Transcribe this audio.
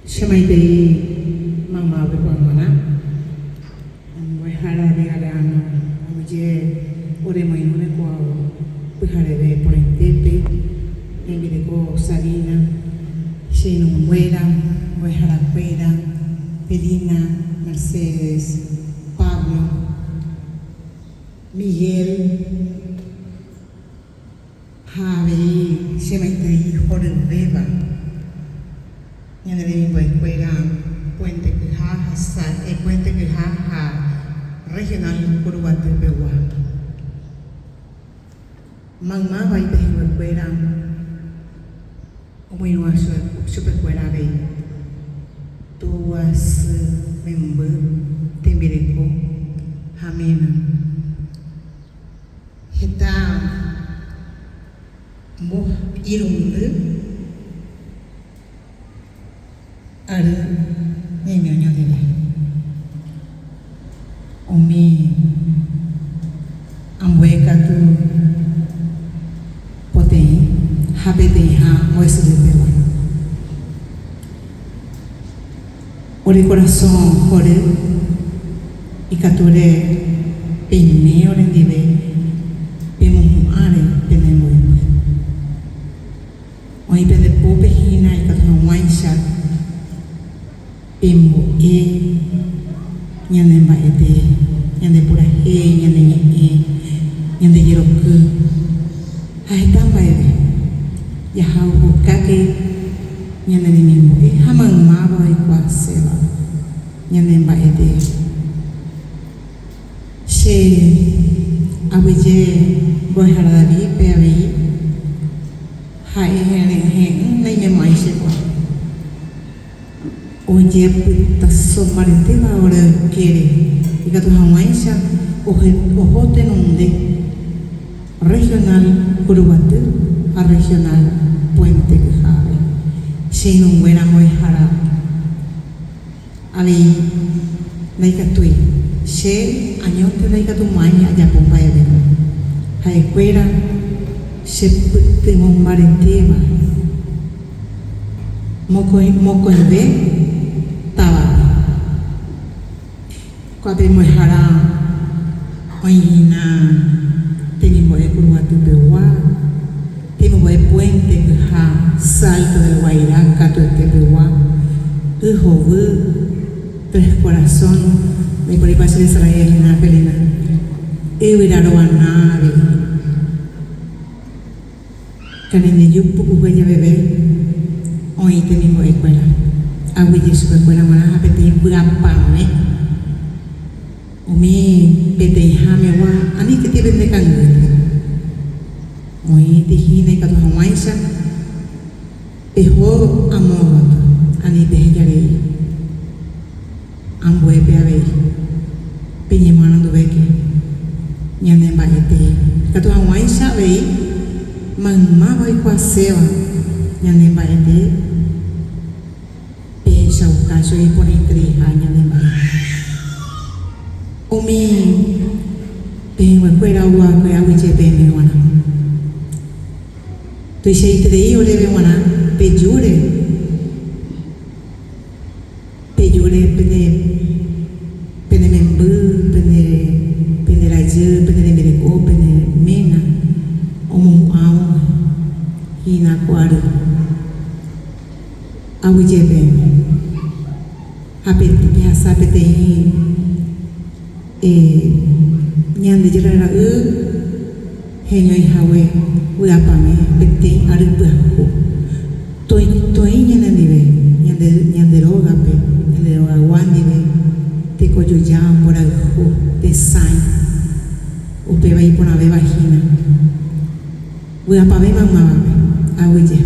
Che maitei maymávape ko'ág̃uarã, mbo'ehára David Galeano aguyje oremoirũre ko pyhareve porãitépe, hembireko Sabina, che irũnguéra, mbo'eharakuéra, Felina, Mercedes, Pablo, Miguel, Ha avei che maitei horyvéva ñane remimbo'ekuéra Puente Kyha ha Puente Kyha ha Regional Kuruguaty pegua. Maymáva ipehẽnguekuéra omoirũva chupekuéra avei túva, sy, memby, tembireko ha ména. Heta mbo'irundy ary ñaime oñondive. Umi ambue katu poteĩ ha peteĩha mbo'esyry pegua. Ore korasõ hory ikatúre peime orendive pemohu'ãre pene mbo'epy. Oĩ pende pópe hína ikatu hag̃uáicha pembo'e ñane mba'ete, ñande purahéi, ñane ñe'ẽ, ñande jeroky ha heta mba'eve. Jahayhukáke ñane remimbo'e ha maymáva oikuaaséva ñane mba'e tee. Che aguyje mbo'ehára David-pe avei, ha'e he'ỹ naimemo'ãi che kuaa. Ojepytaso mbaretéva ore ykére ikatu hag̃uáicha oho tenonde Regional Kuruguaty ha Regional Puente Kyhápe. Che irũnguéra mbo'ehára avei ndaikatúi, che añónte ndaikatumo'ãi ajapo mba'eve. Ha'ekuéra chepytyvõ mbaretéva. Mokõi mokõive távape. Ko'ápe mbo'ehára oĩ hína temimbo'e Kuruguaty pegua, temimbo'e Puente Kyha, Salto del Guairá katuete pegua, Y Hovy, Tres Corazón, ndaipóripa che resarái hína Felina, Yvyra Rovaná avei. Kaneñeju pukukue javeve oĩ temimbo'ekuéra. Aguyje chupekuéra g̃uarã ha peteĩ vy'apavẽ umi peteĩhámegua aníketi pende kangýpe. Oĩti hína ikatu hag̃uáicha peho amo gotyo, ani peheja rei ambuépe avei. Peñemoaranduvéke ñane mba'ete ikatu hag̃uáicha avei maymáva oikuaaséva ñane mba'ete pehechauka che oiporãitereiha ñane mba'e. Umi pehẽnguekuéra oguapy aguyje peẽme g̃uarã. Tuichaiterei oréve g̃uarã pejúre. Pejúre pene pene memby, pene pende rajy, pene rembireko, pene ména omohu'ãvo hína ko ary. Aguyje peẽme. Ha pehasa peteĩ Ñandejára Ra'y heñói hague vy'apavẽ peteĩ ary pyahu. Toĩ ñanendive, ñande ñande rógape, ñande rogagua ndive, tekojoja, mborayhu, tesãi, upéva iporãvéva hína. Vy'apavẽ maymávape. Aguyje.